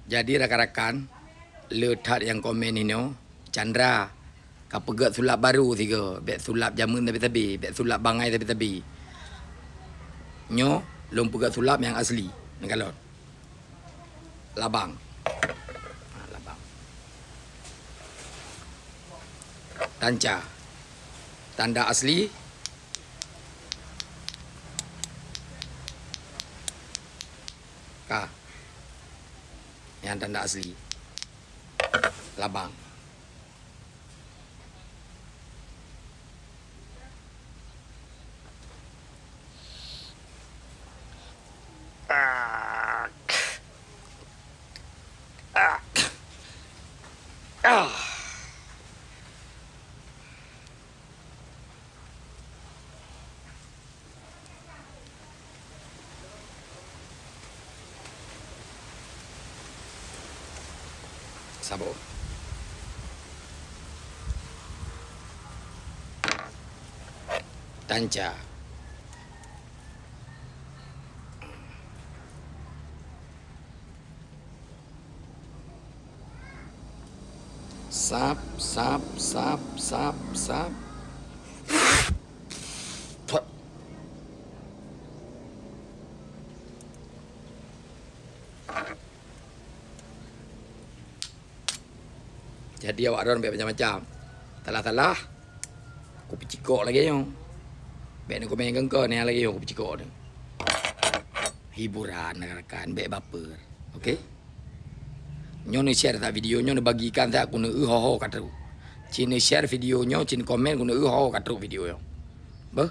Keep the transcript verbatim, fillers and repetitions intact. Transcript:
Jadi rakan-rakan, le that nyang komen inoe, Chandra, ka peugöt sulap barô sigoe, bèk sulap jameun sabe-sabe, bèk sulap bangai sabe-sabe. Nyoe lôn peugöt sulap nyang asli. Neukalon. Labang. Ha, labang. Tanca. Tanda asli. Ka. Nyang tanda asli. Labang. Ah. Ah. Ah. Saboh. Tanca. Sap, sap, sap, sap, sap. Jadi awak droen bèk macam-macam. Salah-salah, kupeucikok lagèe nyoe. Bèk neukomen keu engkau, nyan lagèe nyoe kupeucikok tu. Hiburan rakan-rakan, bèk baper. Oke? Nyoe neu-share that video nyoe, neubagikan that, keuneuk eu ho-ho ka trok. Cit neu-share video nyoe, cit neukomen, keuneuk eu ho-ho ka trok video nyoe. Beuh?